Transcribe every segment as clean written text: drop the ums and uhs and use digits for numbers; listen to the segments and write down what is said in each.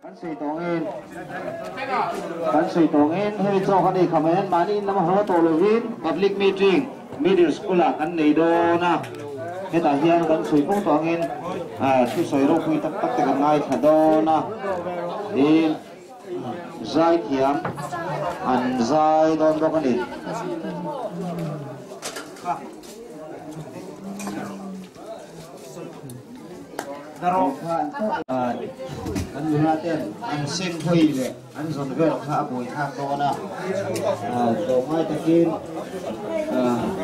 Kan sawi tawngin kan sawi tawngin hemi chaw kan ei kham hian mahni in lama haw tawh lovin public meeting middle school ah kan nei dawn a, hetah hian kan sawi fo tawngin thusawi ropui tak tak te kan ngaithla dawn a, tin zaithiam an zai dawn bawk a ni. An nula ten an seng hawi leh an zawn vel kha a buai thlak dawn a, tlawmngai takin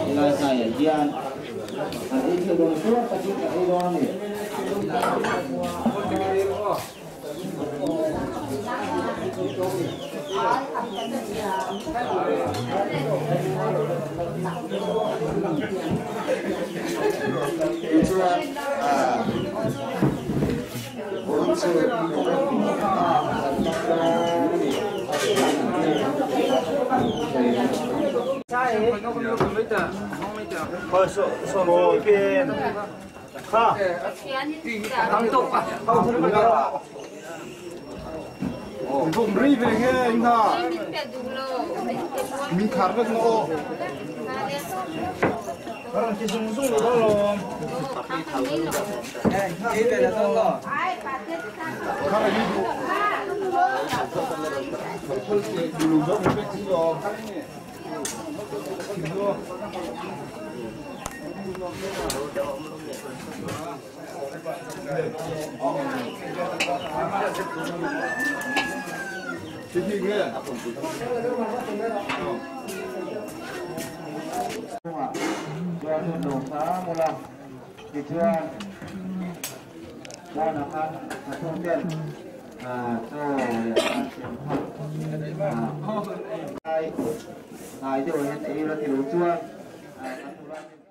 helai hnaiah hian an ei thei dawn sual takin an ei dawn a ni. Tichuan vawiin chu kan hmang dawn a ni. Chuan hun lo hram ula tichuan pawnah khan hnathawk ten chaw leh an siam kha hnai deuh ah hian ei ula tilo chuan kan nula ten.